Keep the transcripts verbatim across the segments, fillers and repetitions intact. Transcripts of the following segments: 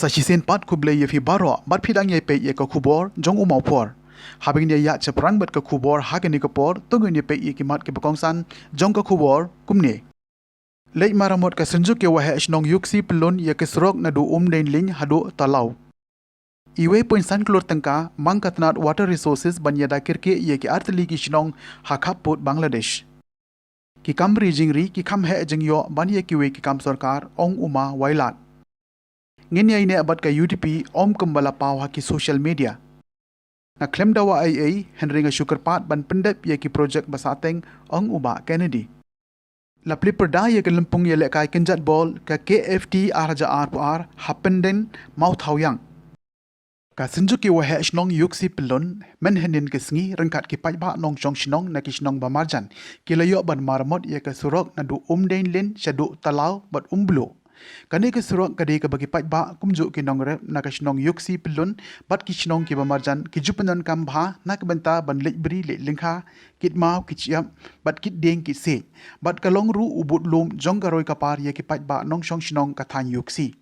Sa shisien pat khublei ïa phi baroh bad phi dang ïa peit ïa ka khubor jong u Mawphor. Haba ngin ïa ïaid shaphrang bad ka khubor ha kane ka por, to ngin ïa peit ïa ki mat kiba kongsan jong ka khubor kumne. Leit maramot ka Synjuk ki Waheh Shnong Iooksi Pyllun ïa ki surok naduh Umdeinlin haduh Talaw. Iwei point san klur tyngka mang ka tnat Water Resources ban ïada kyrkieh ïa ki artylli ki shnong ha khappud Bangladesh. Ki kam ri jingri ki kham heh jingïoh ban ïa kiwei ki kam sorkar, ong u Ma Wailadmiki. Ngin ïai neh bad ka U D P, ym kumba la paw ha ki social media. Nga khlem dawa ei ei, hynrei nga shu kyrpad ban pyndep ïa ki projek ba sahteng, ong u Bah Kennedy. La plie pyrda ïa ka lympung ïalehkai kynjat bol ka K F T ar hajar arphew ar ha Pyndin, Mawthawiang. Ka Synjuk ki Waheh Shnong Iooksi Pyllun, mynhynnin ka sngi ryngkat ki paidbah nongshong shnong na ki shnong ba marjan, ki la ïoh ban maramot ïa ka surok naduh Umdeinlin shaduh Talaw bad Umbluh. Kane ka surok ka dei kaba ki paidbah kumjuh ki nongrep na ka shnong Iooksi Pyllun bad ki shnong kiba marjan ki ju pyndonkam bha na ka bynta ban leit bri leit lyngkha, kit maw kit shyiap bad kit dieng kit siej. Bad ka long ruh u budlum jong ka roi ka par ïa ki paidbah nongshong shnong ka thaiñ Iooksi.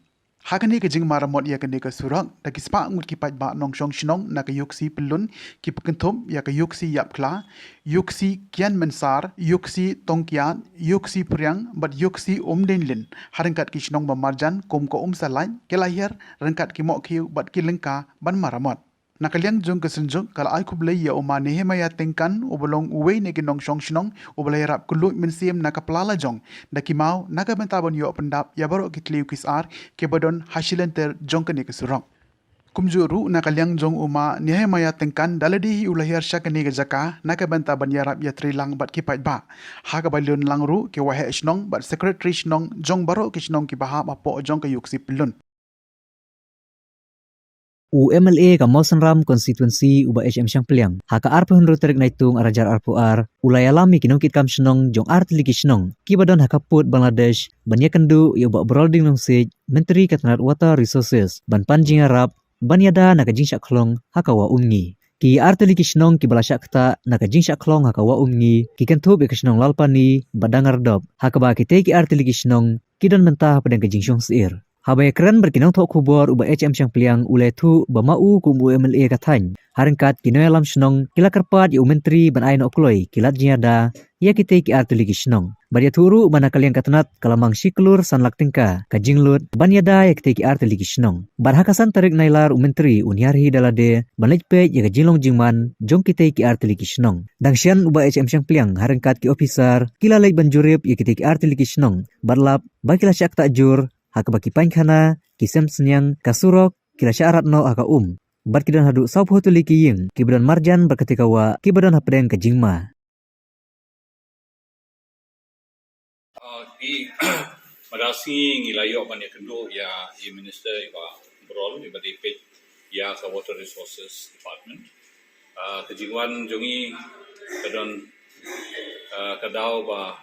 Ha kane ka jingmaramot ïa kane ka surok, da ki spah ngut ki paidbah nongshong shnong na ka Iooksi Pyllun, kiba kynthup ïa ka Iooksi Ïapkhla, Iooksi Kianmynsar, Iooksi Tongkiat, Iooksi Phriang bad Iooksi Umdeinlin, ha ryngkat ki shnong ba marjan kum ka Umsalait, Kelahiar, ryngkat ki Mohkhiew bad ki lyngkha ban maramot. Na ka liang jong ka Synjuk, ka la ai khublei ïa u Ma Nehemiah Tyngkan, uba long uwei na ki nongshong shnong, uba la ïarap kylluid mynsiem na ka pla lajong, da ki maw na ka bynta ban ïoh pyndap ïa baroh ki thliew ki sar kiba don ha shilynter jong kane ka surok. Kumjuh ruh na ka liang jong u Ma Nehemiah Tyngkan, da lade hi u la hiar sha kane ka jaka na ka bynta ban ïarap ïatreilang bad ki paidbah, ha kaba lyngkhuh lang ruh ki waheh shnong bad secretary shnong jong baroh ki shnong kiba hap hapoh jong ka Iooksi Pyllun. U M L A ka Mawsynram Constituency, u Bah H M Shangpliang, ha ka arphew hynriew tarik Naitung ar hajar arphew ar, u la ïalam ïa ki nongkitkam shnong jong artylli ki shnong kiba don ha khappud Bangladesh ban ïakynduh ïa u Bah Brolding Nongsiej, Myntri ka tnat Water Resources, ban pan jingïarap ban ïada na ka jingshah khlong ha ka Wah Umngi. Ki artylli ki shnong kiba la shah ktah na ka jingshah khlong ha ka Wah Umngi ki kynthup ïa ka shnong Lalpani bad Dangardop, ha kaba kitei ki artylli ki shnong ki don mynta hapdeng ka jingshong syier. Haba ïakren bad ki nongthoh khubor, u Bah H M Shangpliang u la ïathuh ba ma u kum u M L A ka thaiñ, ha ryngkat ki nongïalam shnong, ki la kyrpad ïa u Myntri ban ai noh kloi ki lad jingïada ïa kitei ki artylli ki shnong. Bad ïathuh ruh ba na ka liang ka tnat ka la mang shi klur san lak tyngka ka jinglut ban ïada ïa kitei ki artylli ki shnong. Bad ha ka san tarik Nailar u Myntri un hiar hi da lade ban leit peit ïa ka jinglong jingman jong kitei ki artylli ki shnong. Dang shen u Bah H M Shangpliang ha ryngkat ki ophisar ki la leit ban jurip ïa kitei ki artylli ki shnong bad lap ba ki la shah ktah jur, ha kaba ki painkhana, ki sem sniang, ka surok ki la shah rat noh ha ka um. Bad ki don haduh sawphew tylli ki ïing kiba don marjan bad katei ka wah kiba don hapdeng ka jingma. Ah, ngi, mynta ka sngi ngi la ïoh ban ïakynduh ïa i Minister, i Bah Brolding, iba dei peit ïa ka Water Resources Department. Ah, ka jingwan jong ngi ka don, ah, ka daw ba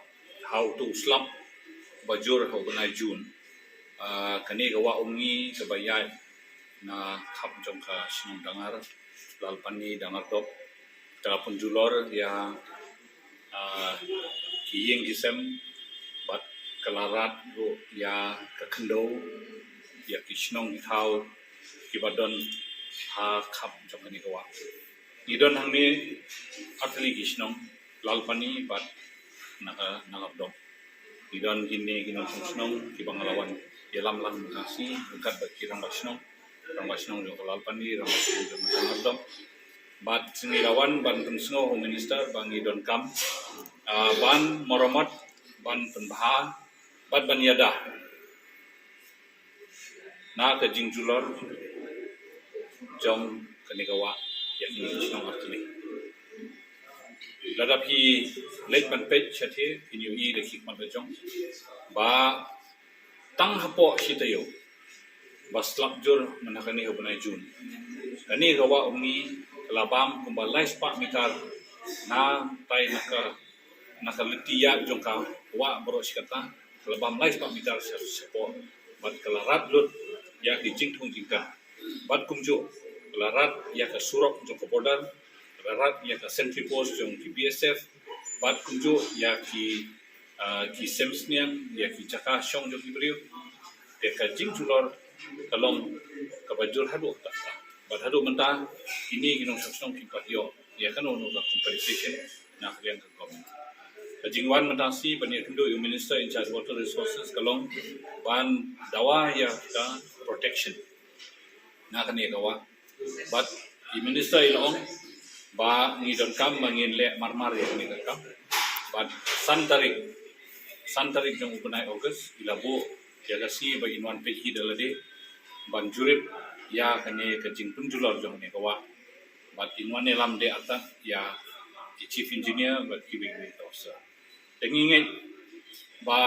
ha uto u slap ba jur ha u bnai Jun. Ah, kane ka Wah Umngi kaba ïaid na khap jong ka shnong Dangar, Lalpani, Dangardop, ka la pynjulor ïa, ah, ki ïing ki sem bad ka la rat ruh ïa ka khyndew ïa ki shnong ki thaw kiba don ha khap jong kane ka wah. Ngi don hangne artylli ki shnong, Lalpani bad na ka, Dangardop. Ngi don kine ki nongshong shnong kiba nga la wan ïalam lang mynta ka sngi ryngkat bad ki rangbah shnong, rangbah shnong jong ka Lalpani, rangbah shnong jong ka Dangardop. Bad ngi la wan ban pynsngew ha u Minister ba ngi donkam, ah, ban maramot, ban pynbha bad ban ïada na ka jingjulor jong kane ka wah ïa kine ki shnong artylli. Lada phi leit ban peit shathie phin ïohi da ki khmat la jong ba tang hapoh shi taïew ba slap jur mynta kane ha u bnai Jun, kane ka Wah Umngi ka la bam kumba lai spah mitar na tai na ka, na ka lynti ïaid jong ka wah baroh shi katta, ka la bam lai spah mitar sha, shapoh, bad ka la rat lut ïa ki jingthung jingkah. Bad kumjuh ka la rat ïa ka surok jong ka border, ka la rat ïa ka sentry post jong ki B S F, bad kumjuh ïa ki, ah, ki sem sniang, ïa ki jaka shong jong ki briew. Te ka jingjulor ka long kaba jur haduh katta. Bad haduh mynta kine ki nongshong shnong kim pat ïoh ïa kano kano ka compensation na ka liang ka government. Ka jingwan mynta shi ban ïakynduh ïa u Minister in charge Water Resources ka long ban dawa ïa kita protection na kane ka wah. Bad i Minister i la ong ba ngi donkam ba ngin leh marmar ïa kane ka kam. Bad san tarik, san tarik jong u bnai August i la buh ïa ka sngi ba in wan peit hi da lade ban jurip ïa kane ka jingpynjulor jong kane ka wah. Bad in wan ïalam de artat ïa i Chief Engineer bad kiwei kiwei ki officer. Te ngi ngeit ba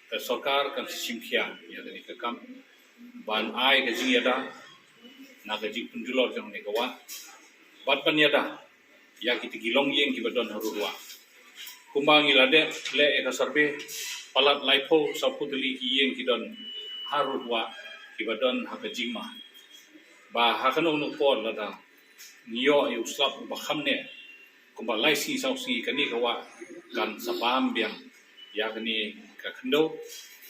ka sorkar kan sa shim khia ïa kane ka kam ban ai ka jingïada na ka jingpynjulor jong kane ka wah. Bad ban ïada ïa kita ki longïing kiba don harud wah. Kumba ngi la dep leh ïa ka survey, palat laiphew sawphew tylli ki ïing ki don harud wah kiba don ha ka jingma. Ba ha kano kano por lada ngi ïoh ïa u slap uba kham ne kumba lai sngi saw sngi, kane ka wah kan sa bam biang ïa kane ka khyndew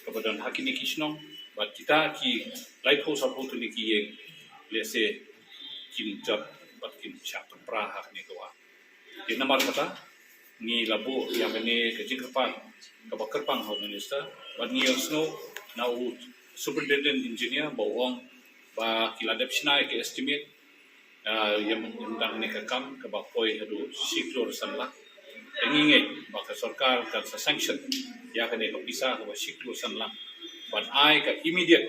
kaba don ha kine ki shnong. Bad kita ki laiphew sawphew tylli ki ïing lehse kin jot bad kin shah pynpra ha kane ka wah. Te namar kata ngi la buh ïa kane ka jingkyrpad kaba kyrpang ha u Minister bad ngi ïohsngew na u Superintendent Engineer ba u ong ba ki la dep shna ïa ka estimate, ah, ïa myn-, ïa mynta kane ka kam kaba poi haduh shi klur san lak. Te ngi ngeit ba ka sorkar kan sa sanction ïa kane ka pisa kaba shi klur san lak ban ai ka immediate,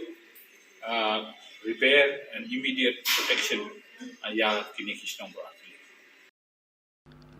ah, repair and immediate protection, ah, ïa kine ki shnong baroh.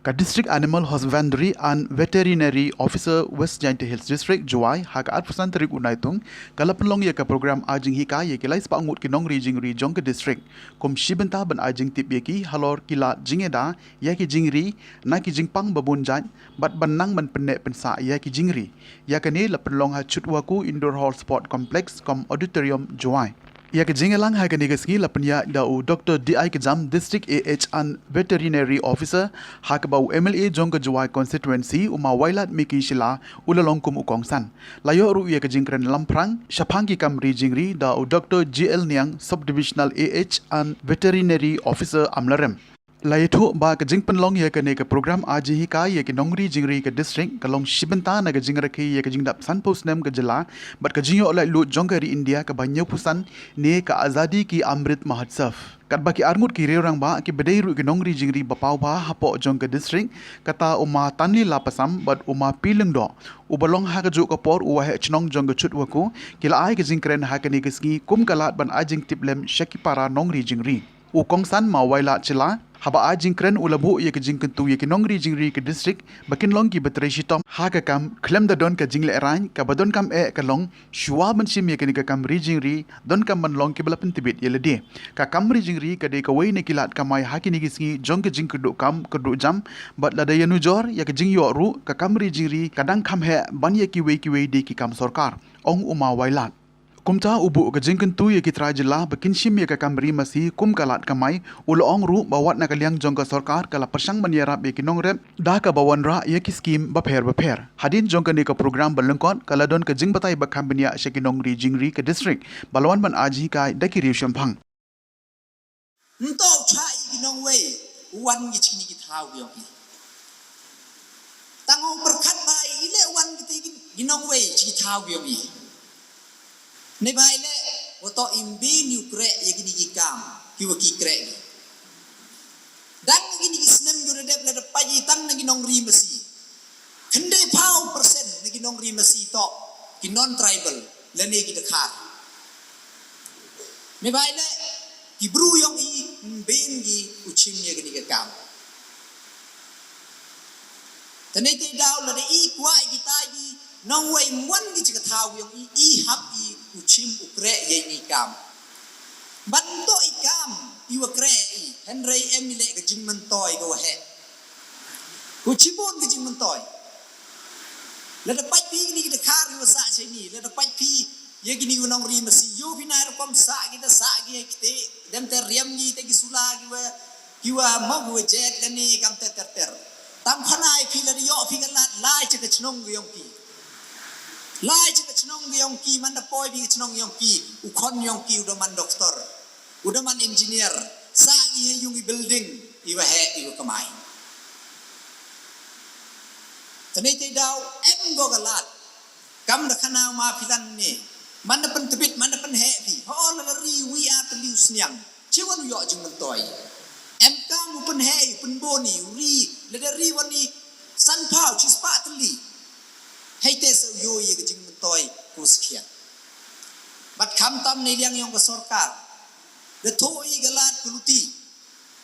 Ka District Animal Husbandry and Veterinary Officer, West Jaintia Hills District, Jowai, ha ka arphew san tarik u Naitung, ka la pynlong ïa ka program ai jinghikai ïa ki lai spah ngut ki nongri jingri jong ka district kum shi bynta ban ai jingtip ïa ki halor ki lad jingïada ïa ki jingri na ki jingpang ba bun jait bad ban nang ban pynneh pynsah ïa ki jingri. Ïa kane la pynlong ha Chutwako Indoor Hall Sport Complex cum Auditorium, Jowai. Ïa ka jingïalang ha kane ka sngi la pynïaid da u Doktor D I Kjam, District A H and Veterinary Officer, ha kaba u M L A jong ka Jowai Constituency, u Ma Wailadmiki Shylla, u la long kum u kongsan. La ïoh ruh ïa ka jingkren lamphrang shaphang ki kam ri jingri da u Doktor G L Niang, Subdivisional A H and Veterinary Officer, Amlarem. La ïathuh ba ka jingpynlong ïa kane ka program ai jinghikai ïa ki nongri jingri ka district ka long shi bynta na ka jingrakhe ïa ka jingdap sanphew snem ka jylla bad ka jingïoh laitluid jong ka ri India kaba hynñiewphew san ne ka Azadi Ka Amrit Mahotsav. Katba ki arngut ki riew rangbah kiba dei ruh ki nongri jingri ba paw bha hapoh jong ka district, kata u Ma Tanlila Passam bad u Ma P Lyngdoh, uba long ha kajuh ka por u waheh chnong jong ka Chutwako, ki la ai ka jingkren ha kane ka sngi kum ka lad ban ai jingtip lem sha ki para nongri jingri. U kongsan Ma Wailad Shylla, haba ai jingkren u la buh ïa ka jingkyntu ïa ki nongri jingri ka district ba kin long kiba trei shitom ha ka kam khlem da don ka jinglehrain. Kaba donkam eh ka long shuwa ban shim ïa kane ka kam ri jingri donkam ban long kiba la pyntbit ïa lade. Ka kam ri jingri ka dei kawei na ki lad kamai ha kine ki sngi jong ka jingkyrduh kam kyrduh jam bad lada ïanujor ïa ka jingïoh ruh ka kam ri jingri ka dang kham heh ban ïa kiwei kiwei de ki kam sorkar, ong u Ma Wailad. Kumta u buh ka jingkyntu ïa ki trai jylla ba kin shim ïa ka kam ri masi kum ka lad kamai, u la ong ruh ba wat na ka liang jong ka sorkar ka la pyrshang ban ïarap ïa ki nongrep da kaba wanrah ïa ki skim bapher bapher. Hadien jong kane ka program ba lyngkot ka la don ka jingbatai ba kham bniah sha ki nongri jingri ka district ba la wan ban ai jinghikai da ki riewshemphang. Nto u chah ïa ki nongwei u wan ngi chini ki thaw ki yong i. Tang u pyrkhat ba i leh wan kiti ki nongwei chi ki thaw ki yong i. Ne ba i leh u to im bin ïu kreh ïa kini ki kam ki wa ki kreh ki. Dang kini ki snem ki wa dep leh da paj i tang na ki nongri masi. Khyndai phaw percent na ki nongri masi to ki non tribal lane ki dkhar. Me bai le ki bru yong i mbin ki u chim ïa kini ka kam. Tane te daw lada i kwah i kita i nongwei mwan ki chika thaw yong i, i hap i u chim u kreh ïa ini kam. Ban to i kam i wa kreh i, hynrei em i le ka jingmyntoi ka wa heh. Ko chibun ka jingmyntoi. Lada pait phi kini ki dkhar ki wa sah chini, lada pait phi ïa kini ki wa nongri masi, ïoh phi na rukom sah kita sah ki ïa kite, dem te riam ki te ki sula ki wa, ki wa mo ki wa jet lane kam te ter ter. Tam khana i phi lada ïoh phi ka lad lai cha ka chnong ki yong phi. Lai cha ka chnong. Chnong yong ki, man da poi bad chnong yong ki, u khon yong ki u da man doktor, u da man engineer, sa i ha yung i building, i wa heh, i wa kamai. Tane te daw em go galat. Kam da khana ma phi lan ne. Man da pyntbit, man da pynheh phi. Ho la ri wi a tliu sniang. Chi wan u yoh jingmyntoi. Em kam u pynheh, u pynboni, u ri, lada ri wan ni san pau, chi spah tylli. Hei te sa u yoh ya ka jingmyntoi, ku skhiat. Bad kham tam ne liang yong ka sorkar. Da thoh i galat ku luti.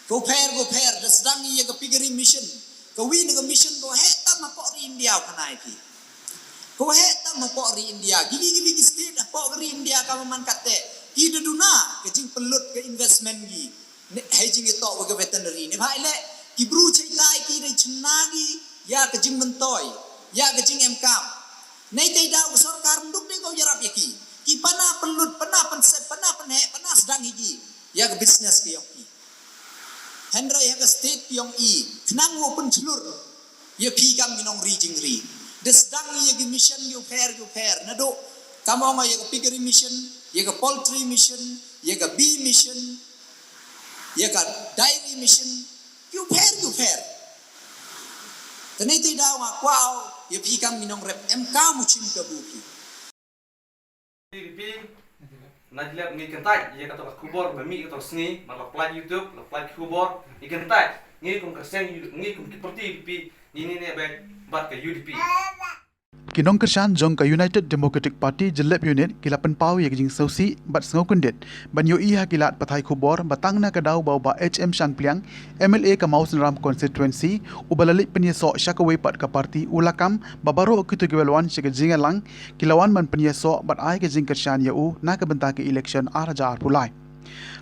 Ko pher, ko pher, da sdang ya ka piggery machine. Ka wi na ka machine ko heh tam hapoh ri India u khana i phi. Ko heh tam hapoh ri India. Gili gili ki state hapoh ri India ka man kate. Ki da duna ka jingpynlut ka investment ki. Ne, hei jingitoh wa ka veterinary. Ne bha ile, ki bru chai tai ki da chna ki, ya ka jingmyntoi, ya ka jingem kam. Nei te daw ka sorkar nduk de ko yarap ya ki. Ki pana pynlut, pana pynsep, pana pynheh, pana sdang hi ki. Ya ka business ki yong ki. Hynrei ha ka state yong i, khnang wow pynchlur. Ya phi kam ki nongri jingri. Da sdang ya ki mission ki u pher ki u pher. Naduh kam ong ya ka piggery mission, ya ka poultry mission, ya ka bee mission, ya ka dairy mission, ki u pher ki u pher. Tane te daw nga kwah ya phi kam ki nongrep em kam u chim kabu phi. Phi, na jlep ngi kyntait ya kato ka khubor ba mih kato sngi, ba la plie YouTube, la plie khubor, ngi kyntait, ngi kum ka seng, ngi kum ki party U D P, ngi ne ne bad ka U D P. Ki nongkyrshan jong ka United Democratic Party Jyllep Unit ki la pynpaw ya ka jingsngewsih bad sngewkyndit ban ïohi ha ki lad pathai khubor ba tang na ka daw ba u Bah H M Shangpliang, M L A ka Mawsynram Constituency, uba la leit pynïasoh sha kawei pat ka party, u la kam ba baroh kito kiba la wan sha ka jingïalang ki la wan ban pynïasoh bad ai ka jingkyrshan ïa u na ka bynta ka election ar hajar arphew lai.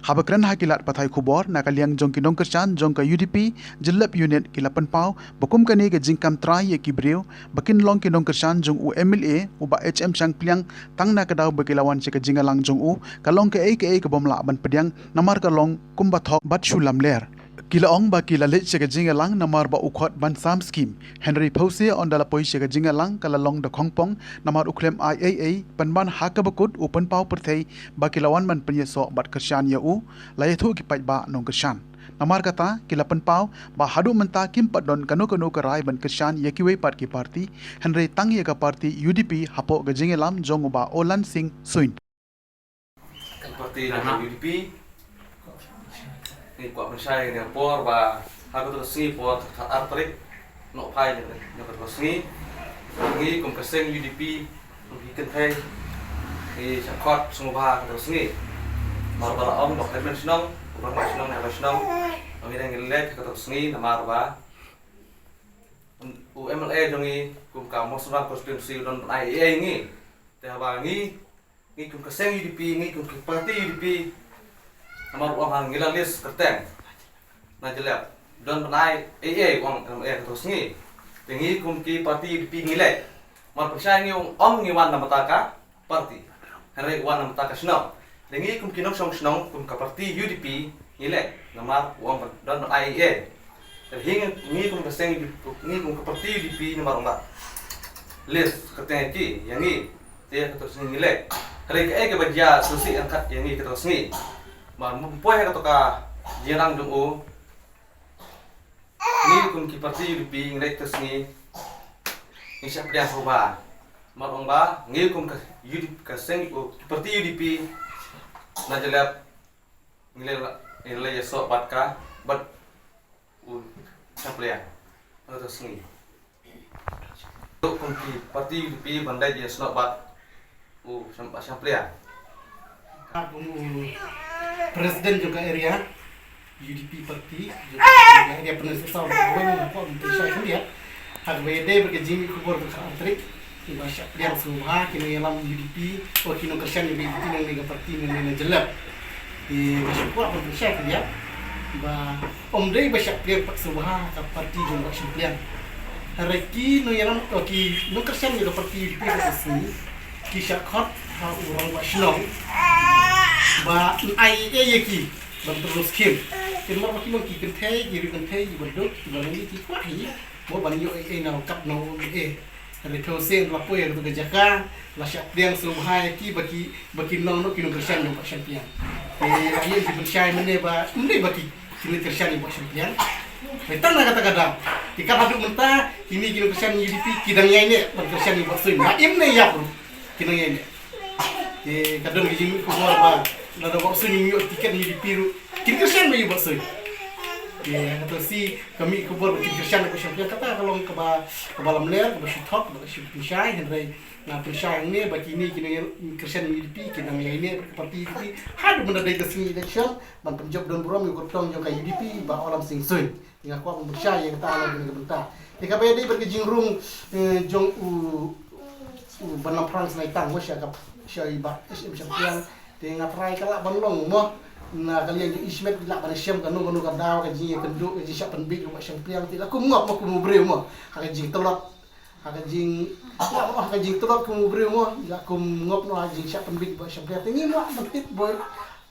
Haba kren ha ki lad pathai khubor na ka liang jong ki nongkyrshan jong ka U D P Jyllep Unit ki la pynpaw ba kum kane ka jingkam trai ïa ki briew ba kin long ki nongkyrshan jong u M L A u Bah H M Shangpliang tang na ka daw ba ki la wan sha ka jingïalang jong u, ka long kaei kaei ka bym lah ban pdiang namar ka long kumba thok bad shu lamler. Ki la ong ba ki la leit sha ka jingïalang namar ba u khot ban sam skim. Hynrei phewse ynda la poi sha ka jingïalang ka la long da khongpong namar u khlem ai ei ei, pynban ha kaba kut u pynpaw pyrthei ba ki la wan ban pynïasoh bad kyrshan ïa u, la ïathuh ki paidbah nongkyrshan. Namar kata ki la pynpaw ba haduh mynta kim pat don kano kano ka rai ban kyrshan ïa kiwei pat ki party, hynrei tang ïa ka party U D P hapoh ka jingïalam jong u Bah Olan Singh Suin. Ka party na ka U D P. Ngi kwah pynshai ïa ka por ba ha kato ka sngi por khatar tarik Nohphai ïa kato ka sngi. Ngi kum ka seng U D P, kum ki kynthei, ngi shah khot sngewbha ha kato ka sngi. Namar ba la ong ba ka hynmen shnong, u rangbah shnong, u rangbah shnong, ngi dang ngi leit ha kato ka sngi namar ba u M L A jong ngi kum ka Mawsynram constituency u don ban ai ei ei ngi. Te haba ngi Ngi kum ka seng U D P, ngi kum ka party U D P. Namar u ong ha ngi la list kyrteng na Jyllep. Don ban ai ei ei u ong M L A kato sngi. Te ngi kum ki party U D P ngi leit. Mar pynshai ngi ong ym ngi wan na bynta ka party. Hynrei wan na bynta ka shnong. Te ngi kum ki nongshong shnong kum ka party U D P ngi leit. Namar u ong ban, don ban ai ei ei. Te hi ngi, ngi kum ka seng, ngi kum ka party U D P namar u ong ba list kyrteng ki ïa ngi. Te kato sngi ngi leit. Hynrei kaei kaba jia sngewsih ryngkat ïa ngi kato sngi. Mar mut poi ha kato ka jingïalang jong u. Ngi kum ki party U D P ngi leit kato sngi. Ngi shah pdiang sngewbha. Mar ong ba ngi kum ka U D P ka seng u party U D P na Jyllep. Ngi leit la, ngi leit ïasoh bad ka, bad u Shangpliang. Kato sngi. Kum ki party U D P ban leit ïasnoh bad u Shang, Shangpliang. Kum u president jong ka area U D P party jong ka area Pynursawsaw, ba wen ko Pynursawsaw. Ha kaba ïadei bad ka jingmih khubor ba khatar tarik, ngi ba shah pdiang sngewbha ki nongïalam U D P, o ki nongkyrshan U D P nangne ka party nangne na Jyllep. Te ba shah kwah ban pynshai khyndiat ba ym dei ba shah pdiang pat sngewbha ka party jong u Bah Shangpliang. Hynrei ki nongïalam, o ki nongkyrshan ïa ka party U D P ka sngi, ki shah khot ha u rangbah shnong ba yn ai ei ei ïa ki ban pynrung skim. Ki namar ba ki long ki kynthei, ki riew kynthei, ki baduk, ki ba ngi ki kwah hi mo ban ïoh ei ei na u kat na u M L A. Ka dei ka sien la poi ïa ka jaka, la shah pdiang sngewbha ïa ki ba ki, ba kin long noh ki nongkyrshan jong Bah Shemphang. Te la ïoh ki pynshai mynne ba, mynne ba ki, ki nongkyrshan jong Bah Shemphang. Te tang na kata ka daw. Te ka haduh mynta, kine ki nongkyrshan U D P, ki dang ïaineh ban kyrshan ïa Bah Suin. Ba im ne ïap ruh, ki dang ïaineh. Te ka don ka jingmih khubor ba lada Bah Suin ïoh tiket U D P ruh, kin kyrshan bha ïa Bah Suin. Te kato shi ka mih khubor ba kin kyrshan ïa Bah Shemphang, kata ka long kaba, kaba lamler, kaba shu thok, kaba shu pynshai, hynrei nga pynshai hangne ba kine ki nongkyrshan U D P ki nang ïaineh bad ka party U D P haduh ban da dei ka sngi election ban pynjop don burom ïa u kyrtong jong ka U D P Bah Aung San Suu Kyi. Nga kwah ban pynshai ïa kata ha kane ka bynta. Ïa kaba ïadei bad ka jingrung, eh, jong u, u Bah Nongphrang Syllaitang mo sha ka, sha i Bah H M Shemphang. Te nga tharai ka lah ban long mo, na ka liang jong i shimet ki lah ban shem kano kano ka daw ka jingïakynduh, ka jingshah pynbieit ïa u Bah Shemphang. Te la kum ngop mo, kum u briew mo, ha ka jingtlot, ha ka jing, la mo ha ka jingtlot kum u briew mo, la kum ngop noh ha ka jingshah pynbieit ïa u Bah Shemphang. Te ngim lah ban tip boi.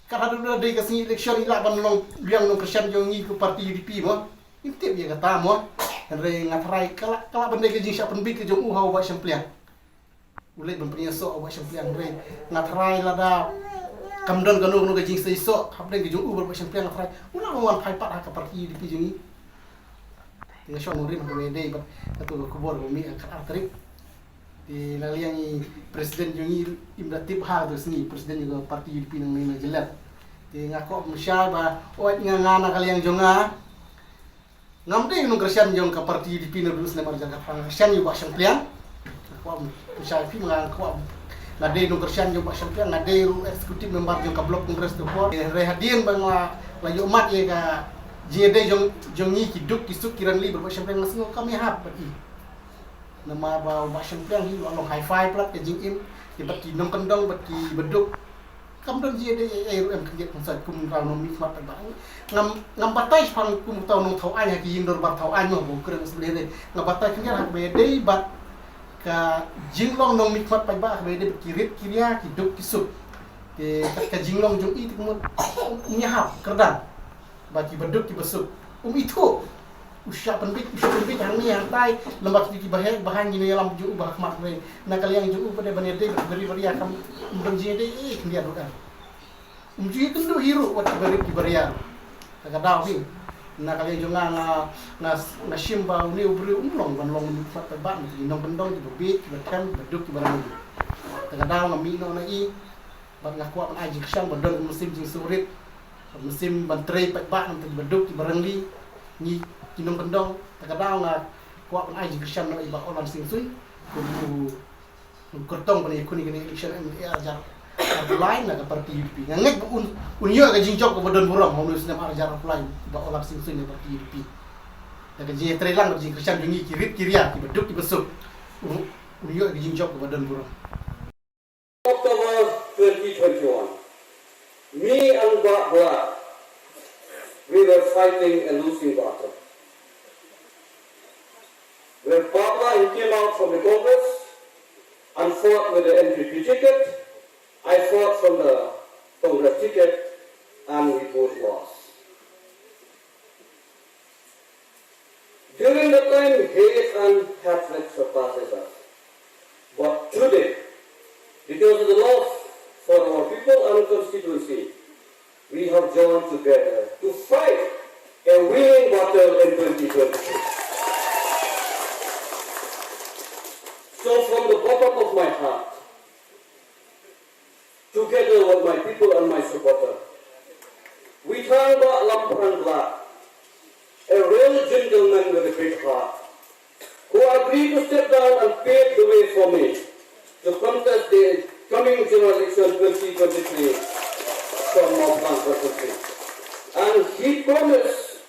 Ka haduh da dei ka sngi election i lah ban long biang nongkyrshan jong ngi ka party U D P mo. Ngim tip ïa kata mo. Hynrei nga tharai ka lah, ka lah ban dei ka jingshah pynbieit ka jong u ha u Bah Shemphang. U leit ban pynïasoh ha u Bah Shemphang, hynrei nga tharai lada kam don kano kano ka jingïasoh hapdeng ka jong u bad u Bah Shemphang, nga tharai u lah ban wan phai pat ha ka party U D P jong ngi. Te nga shong nongrim ha kaba ïadei bad kato ka khubor ba mih ha ka khatar tarik. Te na liang i president jong ngi im da tip ha kato ka sngi, president jong ka party U D P nangne na Jylla. Te nga kwah ban pynshai ba, oi, nga, nga na ka liang jong nga, ngam dei nongkyrshan jong ka party U D P naduh u snem ar hajar khatphra, nga kyrshan ïa u Bah Shemphang. Nga kwah ban pynshai phi, nga kwah, nga dei nongkyrshan jong u Bah Shemphang, nga dei ruh executive member jong ka Block Congress to por. Hynrei hadien ba nga la ïoh mad ïa ka jingïadei jong, jong ngi ki duk ki suk ki rangli bad u Bah Shemphang, nga sngew kam ïahap bad i. Namar ba u Bah Shemphang hi u la long hi-fi palat ka jingim, te bad ki nongkyndong bad kiba duk. Kam don jingïadei ei ei ruh em, khyndiat khynsoit kum u nongmihkhmat paidbah. Ngam, ngam batai shaphang kum uta u nongthaw aiñ ha ki ïing dorbar thaw aiñ mo, ba u kren sbel ei ei. Nga batai khyndiat ha kaba ïadei bad ka jinglong nongmihkhmat paidbah ha kaba ïadei bad ki rit ki ria, ki duk ki suk. Te ka, ka jinglong jong i te kumno, um ïahap kyrdan. Ba kiba duk kiba suk um ithuh. U shah pynbieit, u shah pynbieit hangne hangtai, lem bad kito kiba heh ba haiñ, ngi nang ïalam jong u ba ha khmat, hynrei na ka liang jong u pat de ban ïadei bad kiba rit ba ria kam, um don jingïadei ei ei khyndiat ruh em. Um ju ïakynduh hi ruh wat kiba rit kiba ria. Ka, ka daw hi. Na ka liang jong nga, nga, nga, nga shim ba une u briew um long ban long u nongmihkhmat paidbah, nongkyndong kiba bieit, kiba them, kiba duk, kiba rangli. Ka, ka daw nga mih noh na i. Bad nga kwah ban ai jingkyrshan ba don ka mynsiem jingsngewrit, ka mynsiem ban trei paidbah na bynta kiba duk kiba rangli, ngi ki nongkyndong. Te ka daw nga kwah ban ai jingkyrshan na i Bah Aung San Suu Kyi kum u, u kyrtong ban ïakhun ïa kane election M L A ar hajar arphew lai na ka party U D P. Nga ngeit ba un, un ïoh ka jingjop kaba don burom ha une u snem ar hajar arphew lai, Bah Aung San Suu Kyi na ka party U D P. Da ka jingïatreilang bad jingkyrshan jong ngi ki rit ki ria, kiba duk kiba suk, un, un ïoh ka jingjop kaba don burom. October twenty twenty-one, me and Bah Blah, we were fighting a losing battle. When Bah Blah, he came out from the Congress and fought with the N P P ticket, I fought from the Congress ticket, and we both lost. During the time, hate and hatred surpasses us. But today, because of the love for our people and constituency, we have joined together to fight a winning battle in twenty twenty-three. So from the bottom of my heart, together with my people and my supporter, we thank Bah Lamphrang Blah, a real gentleman with a big heart, who agreed to step down and pave the way for me to contest the coming general election twenty twenty-three from Mawphlang constituency. And he promised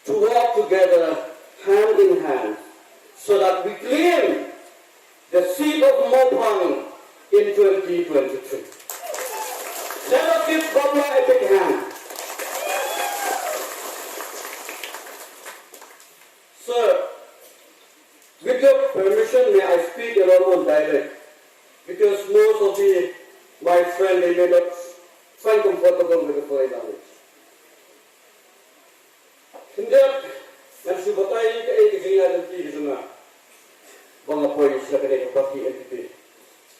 to work together hand in hand so that we claim the seat of Mawphlang in twenty twenty-three. Let us give Bah Blah a big hand. Sir, with your permission, may I speak in our own dialect? Because most of the, my friend, they may not find comfortable with the foreign language. Khyndiat, ngan shu batai kaei ka jingïaid lynti ka jong nga ba nga Poi sha kane ka party N P P.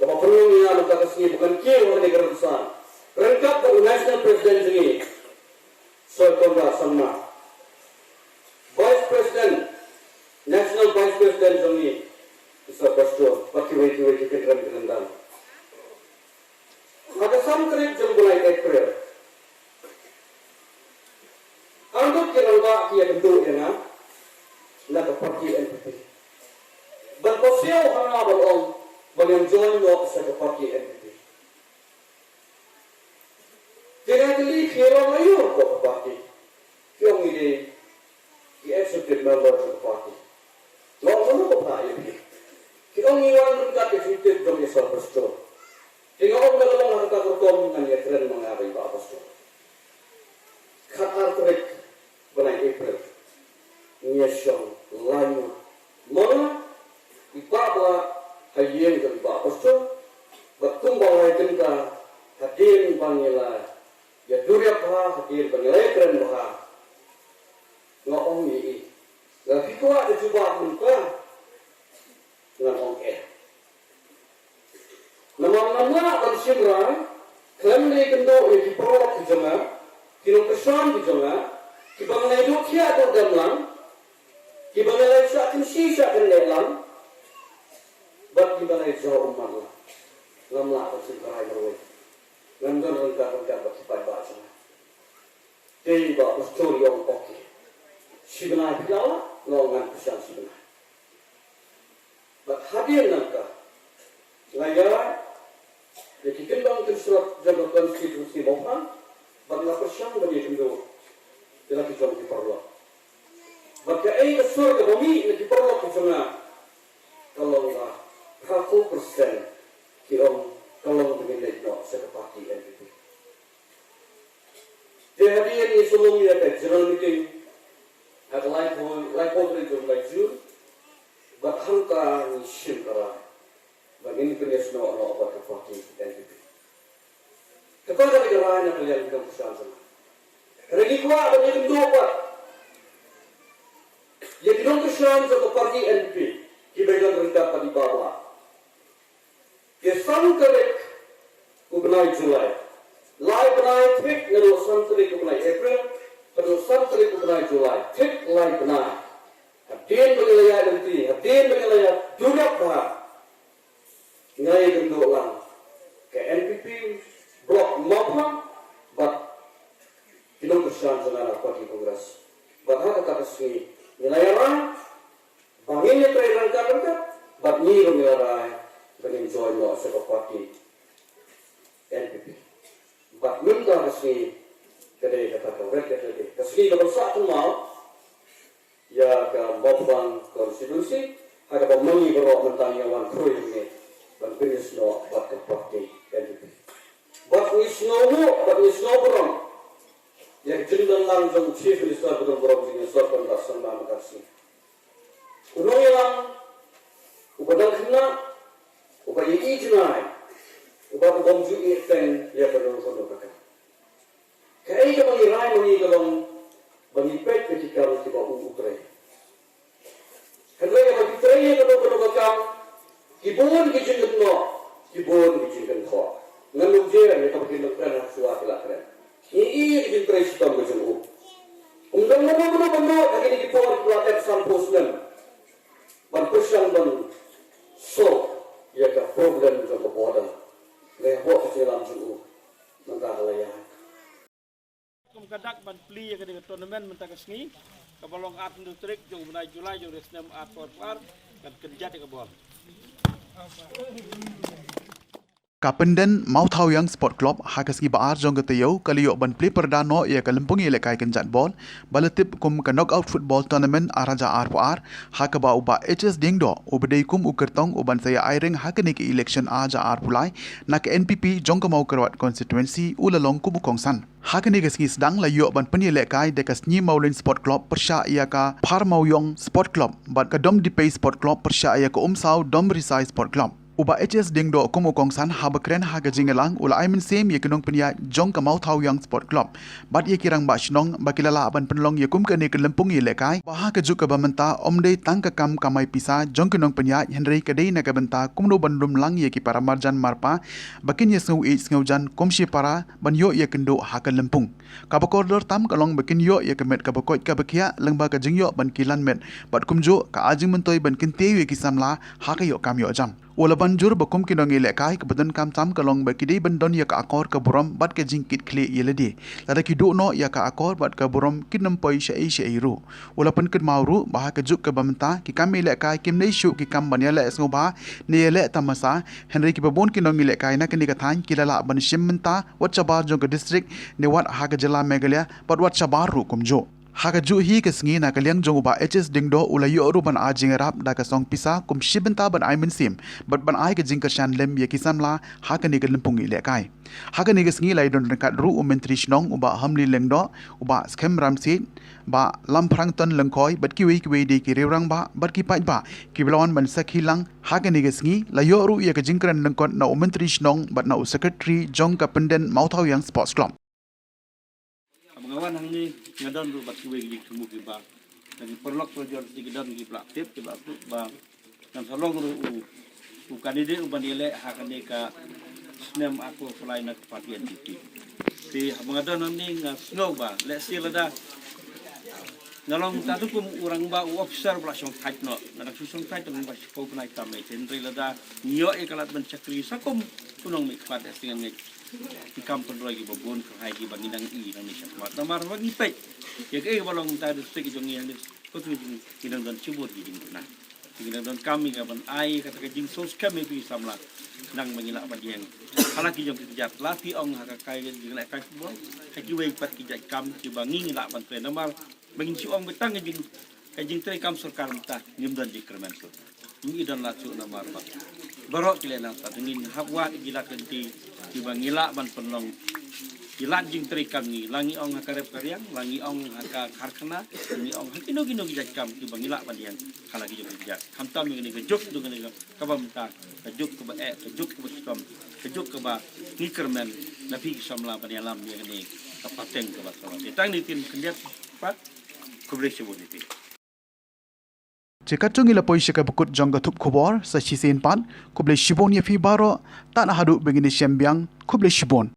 Kaba pynlong ïa nga mynta ka sngi ba ngan kiew ha kane ka rynsan ryngkat bad u National President jong ngi, Sir Conrad Sangma. Vice President, National Vice President jong ngi, Mister Pastor, bad kiwei kiwei ki kynrem kyndang. Ha ka san tarik jong u bnai April, arngut ki rangbah ki ïakynduh ïa nga na ka party N P P. Bad ko siew ha nga ban ong ba ngan join noh sha ka party N P P. Te nga kylli, phi long aïu ko ka party? Ki ong ngi dei ki executive member jong ka party. Nga ong, mano ba phah ïa phi? Ki ong ngi wan ryngkat ka jingtip jong i Sir Pastor. Te nga ong, lada long ha kata ka rukom ngan ïakren ma nga bad i Bah Pastor. Khatar tarik bnai April, ngi ïashong lai ngut, ma nga, i Bah Blah, ha ïing jong i Bah Pastor. Bad kumba lai kynta, hadien ba ngi la ïaduriap bha, hadien ba ngi la ïakren bha, nga ong ïa i, lada phi kwah ka jubab mynta, ngan ong eh. Namar ngam lah ban shim rai khlem da ïakynduh ïa ki paralok ki jong nga, ki nongkyrshan ki jong nga, kiba nga la ïaduh thiah duh dem lang, kiba nga la shah kynshi shah kyndit lang, bad kiba nga la ïajaw ummat lang. Ngam lah ban shim rai marwei. Ngan don ryngkat ryngkat bad ki paidbah jong nga. Te i Bah Pastor i ong, okay, shi bnai phi la lah? Nga ong, ngan pyrshang shi bnai. Bad hadien nangta, nga ïaid ïa ki kyndong kynshlur jong ka constituency Mawphlang, bad nga pyrshang ban ïakynduh ïa la ki jong ki paralok. Bad kaei ka sur kaba mih na ki paralok ki jong nga, ka long ba phraphew percent ki ong ka long ba ngin leit noh sha ka party N P P. Te hadien ngi shu long ïa ka general meeting ha ka laiphew, laiphew tarik jong u bnai June, bad hangta ngi shim ka rai ba ngin pynïasnoh noh bad ka party N P P. Kata ka dei ka rai na ka liang ki nongkyrshan jong nga. Hynrei ngi kwah ban ïakynduh pat ïa ki nongkyrshan jong ka party N P P kiba don ryngkat bad i Bah Blah. Te san tarik u bnai July. Lai bnai thik naduh san tarik u bnai April haduh san tarik u bnai July. Thik lai bnai. Hadien ba ngi la ïaid lynti, hadien ba ngi la ïaduriap bha, ngi la ïakynduh lang ka N P P Block Mawphlang bad ki nongkyrshan jong nga na party Congress. Bad ha kata ka sngi ngi la ïarai ba ngin ïatrei ryngkat ryngkat, bad ngi ruh ngi la rai ba ngin join noh sha ka party N P P. Bad mynta ka sngi ka dei kata ka wet ka dei ka sngi kaba sah kynmaw ïa ka Mawphlang constituency, ha kaba ma ngi baroh mynta ngi ïa wan khrui hangne ban pynïasnoh bad ka party N P P. Bad ngi sngewnguh bad ngi sngew burom ïa ka jingdon lang jong u Chief Minister ba don burom jong ngi, Sir Conrad Sangma, mynta ka sngi. U nongïalam uba dang khynnah, uba ïeit jngai, uba, u bym ju ïeit teng ïa kano kano ka kam. Kaei kaba ngi rai ma ngi ka long ba ngi peit ïa ki kam kiba u u trei. Hynrei haba ki trei ïa kano kano ka kam, ki bun ki jingkynnoh, ki bun ki jingkynthoh. Ngan ym jer ïa kaba ki nongkren ha shuwa ki la kren. Ngi ïohi ïa ka jingtrei shitom ka jong u. Ym don mano mano ban nud ha kine ki por ki la dep sanphew snem ban pyrshang ban solve ïa ka problem jong ka border. Hynrei hapoh ka jingïalam jong u, mynta ka la ïaid. Kum ka dak ban plie ïa kane ka tournament mynta ka sngi, kaba long arphew tarik jong u bnai July jong u snem arphew arphew ar, kan kynjat ïa ka bol. Ka Pynden Mawthawiang Sport Club ha ka sngi ba ar jong ka taïew ka la ïoh ban plie pyrda noh ïa ka lympung ïalehkai kynjat bol ba la tip kum ka Knockout Football Tournament ar hajar arphew ar, ha kaba u Bah H S Diengdoh uba dei kum u kyrtong u ban sa ïa aireng ha kane ka election ar hajar arphew lai na ka N P P jong ka Mawkyrwat constituency u la long kum u kongsan. Ha kane ka sngi sdang la ïoh ban pynïalehkai da ka Sngi Mawlynh Sport Club pyrshah ïa ka Pharmawiong Sport Club bad ka Domdipei Sport Club pyrshah ïa ka Umsaw Domrisai Sport Club. U Bah H S Diengdoh kum u kongsan haba kren ha ka jingïalang u la ai mynsiem ïa ki nongpynïaid jong ka Mawthawiang Sport Club bad ïa ki rangbah shnong ba ki la lah ban pynlong ïa kum kane ka lympung ïalehkai ba ha ka juk kaba mynta ym dei tang ka kam kamai pisa jong ki nongpynïaid hynrei ka dei na ka bynta kumno ban lum lang ïa ki para marjan marpa ba kin ïa sngew ïeit sngew jan kum shipara ban ïoh ïa kynduh ha ka lympung. Kaba kordor tam ka long ba kin ïoh ïa ka met kaba koit kaba khiah lyngba ka jingïoh ban kilan met bad kumjuh ka ai jingmyntoi ban kyntiew ïa ki samla ha ka ïoh kam ïoh jam. U la ban jur ba kum ki nongïalehkai kaba donkam tam ka long ba ki dei ban don ïa ka akor ka burom bad ka jingkitkhlieh ïa lade. Lada ki duh noh ïa ka akor bad ka burom kin ym poi shaei shaei ruh. U la pynkynmaw ruh ba ha ka juk kaba mynta ki kam ïalehkai kim dei shuh ki kam ban ïaleh sngewbha ne ïaleh tamasa hynrei kiba bun ki nongïalehkai na kane ka thaiñ ki la lah ban shim bynta wat shabar jong ka district ne wat ha ka jylla Meghalaya bad wat shabar ruh kumjuh. Ha ka juh hi ka sngi na ka liang jong u Bah H S Diengdoh u la ïoh ruh ban ai jingïarap da ka song pisa kum shi bynta ban ai mynsiem bad ban ai ka jingkyrshan lem ïa ki samla ha kane ka lympung ïalehkai. Ha kane ka sngi la ïadon ryngkat ruh u Myntri Shnong u Bah Hamli Lyngdoh, u Bah Skhem Ramsiej, Bah Lamprangton Lyngkhoi bad kiwei kiwei de ki rangbah bad ki paidbah kiba la wan ban sakhi lang. Ha kane ka sngi la ïoh ruh ïa ka jingkren lyngkot na u Myntri Shnong bad na u Secretary jong ka Pyndenmawthawiang Sports Club. Haba nga wan hangne nga don ruh bad kiwei ki jingthmu kiba na ki paralok parajor ki don kiba la tip kiba la tip ba ngan sa long ruh u, u candidate uban ïaleh ha kane ka snem arphew arphew lai na ka party N P P. Te haba nga don hangne nga sngew ba lehse lada nga long ta kum u rangbah u officer ba la shong thait noh, nga dang shu shong thait tang ba shiphew bnai tam ei, hynrei lada ngi ïoh ïa ka lad ban shakri sa kum u nongmihkhmat, lehse ngan ngeit ki kam pynroi kiba bun kyrhai kiba ngi nang ïohi nangne shakhmat. Namar ba ngi peit ïa kaei kaba long mynta district jong ngi hangne, ka tu ngi nang don shibun ki jingduna. Ngi nang donkam ïa ka ban ai kata ka jingsngewsih kam ïa phi samla. Nang ba ngi lah ban ïeng ha la ki jong ki kjat, la phi ong ha ka kai ka jingleh kai football, ha kiwei pat ki jait kam kiba ngi ngi lah ban trei. Namar ba ngin shu ong ba tang ka jing, ka jingtrei kam sorkar mynta ngim don jingkyrmen shuh. Ngi don lad shuh namar ba baroh ki leh nangta, ngin hap wad ki lad lynti kiba ngi lah ban pynlong ki lad jingtrei kam ngi, la ngi ong ha ka rep ka riang, la ngi ong ha ka karkhana, la ngi ong ha kino kino ki jait kam kiba ngi lah ban ïeng ha la ki jong ki jait. Khamtam ïa kane ka juk, ïa kane ka kaba mynta ka juk kaba eh, ka juk kaba shitom, ka juk kaba ngi kyrmen na phi ki samla ban ïalam ïa kane ka pateng kaba sawa. Te tang ne ktien khyndiat pat, khublei shibun ïa phi. Te katto ngi la poi sha kaba kut jong ka thup khubor, sa shisien pat khublei shibun ïa phi baroh, tad haduh ba ngin ïashem biang, khublei shibun.